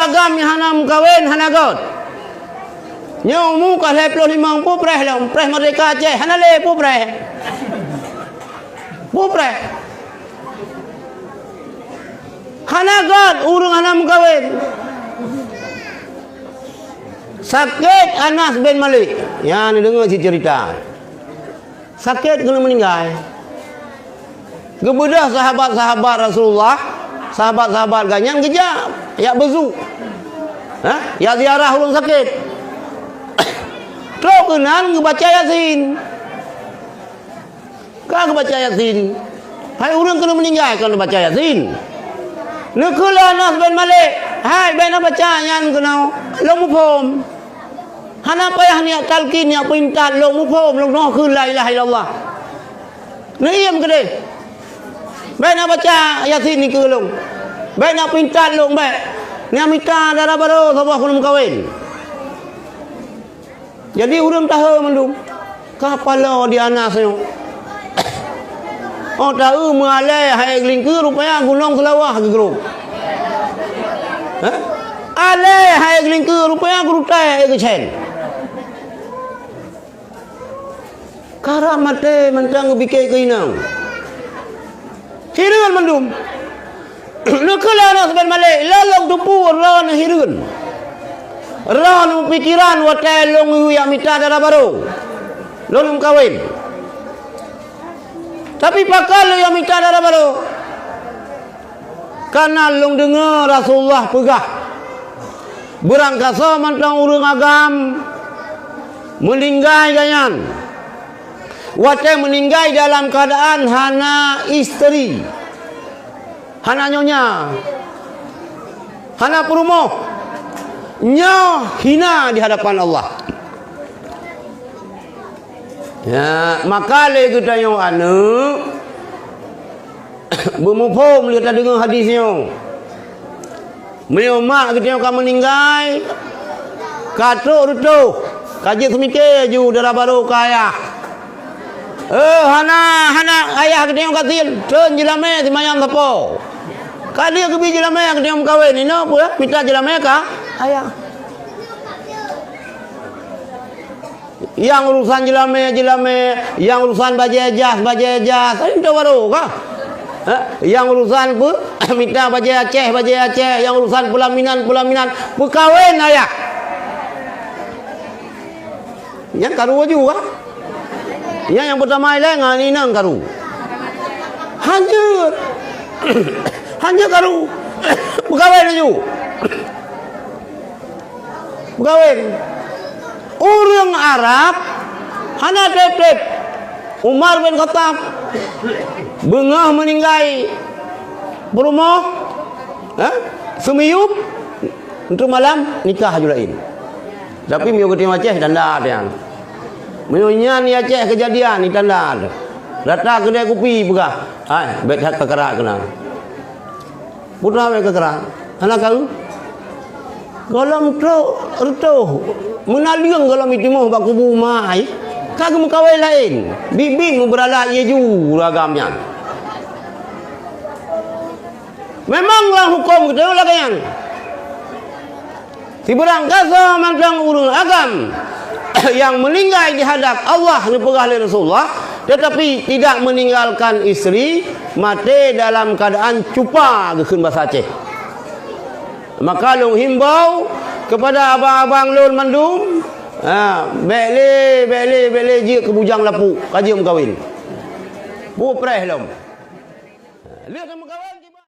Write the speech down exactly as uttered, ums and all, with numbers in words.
Agam nyang hana meukawen hana göt. Nyoe umu ka lhèe ploh limong, peue preh lom, preh merdeka Aceh, hana lé, peue preh. Peue preh. Hana göt ureueng hana meukawen. Sakét Anas bin Malik. Nyan neudeungoe cit ceurita. Sakét keuneuk meuninggai. Geubeudôh sahabat-sahabat Rasulullah, sahabat-sahabat gobnyan geujak, jak beuzuk. Hah? Jak ziarah ureueng sakét. Trok keunan geubaca Yasin. Ka geubaca Yasin. Hai ureueng keuneuk meuninggai, kon baca Yasin. Neukheun lé Anas bin Malik, "Hai, bèk na baca nyan keunoe, lôn muphom." Hana payah neujak talkin, neujak peuintat, lôn muphom, lôn nyoe kheun la ilaha illallah. Neuiem keudeh. Bèk na baca Yasin dikeue lôn. Bèk na peuintat lôn, bèk. Neujak mita dara barô saboh keuneuk meukawen. Jadi ureueng tahe mandum. Ka paloe di Anas nyoe. Oh, taeu meualèe hai geulingkeue, rupanya gunong Seulawah geugrôp. Hah? Alèe hai geulingkeue, rupanya geurutai hai geucen. Karab maté mantong geupike keu inong. Hireuen mandum. Neukheun lé Anas bin Malik, lôn lôn teupeu droeneuh hireuen. Droeneuh meupikiran watèe lôn yue jak mita dara barô. Lôn meukawen. Tapi pakon lôn jak mita dara barô? Kareuna lôn deungoe Rasulullah peugah, beurangkasoe mantong ureueng agam meuninggai gobnyan. Watèe meuninggai dalam keuadaan hana istri. Hana nyonya, hana peurumoh, nyoe hina di hadapan Allah. Ya, maka lé geutanyoe aneuk beumuphom lé tadeungoe hadis nyoe. Meunyoe mak geutanyoe ka meuninggai, ka trok reutôh, ka jeuet seumike ju dara barô keu ayah. Eh, hana, hana, ayah geutanyoe ka siet, treun jeulamèe simayang sapo. Ka lheueh geubi jeulamèe geutanyoe meukawen, inoe peue, mita jeulamèe keu ayah. Nyang urusan jeulamèe, jeulamèe, nyang urusan bajèe jas, bajèe jas, ai, mita barô ka. Eh, nyang urusan peue, mita bajèe Aceh, bajèe Aceh, nyang urusan peulaminan, peulaminan, peukawen ayah. Nyan karu laju, kan? Nyan nyang peutama ilèe ngon inong karu. Hanjeuet. Hanjeuet karu. Peukawen laju. Peukawen. Ureueng Arab hana trép-trép. Umar bin Khattab beungoh meuninggai peurumoh, ha? Seumiyueb, untuk malam nikah aju laén. Tapi meunyoe geutanyoe Aceh, tanda nyan. Meunyoe nyan di Aceh keujadian, di tanda. Rata keudè kupi peugah, "Hai, bèk that kakara keunan." Putra bèk kakara, hana karu. Gohlom trok reutôh, meunaleueng gohlom jitimoh bak kubu mak ai, ka geumeukawen laén. Biet-biet meubeurala ie ju ureueng agam nyan. Memang lam huköm geutanyoe lagèe nyan. Sibeurangkasoe mantong ureueng agam nyang meuninggai di hadap Allah, neupeugah lé Rasulullah, teutapi tidak meninggalkan istri, maté dalam keuadaan cupa, geukheun basa Aceh. Maka lôn himbau keupada abang-abang lôn mandum, ha, bèk lé, bèk lé, bèk lé jeuet keu bujang lapuk, ka jeuet meukawen. Peue preh lom. Lheueh ka meukawen.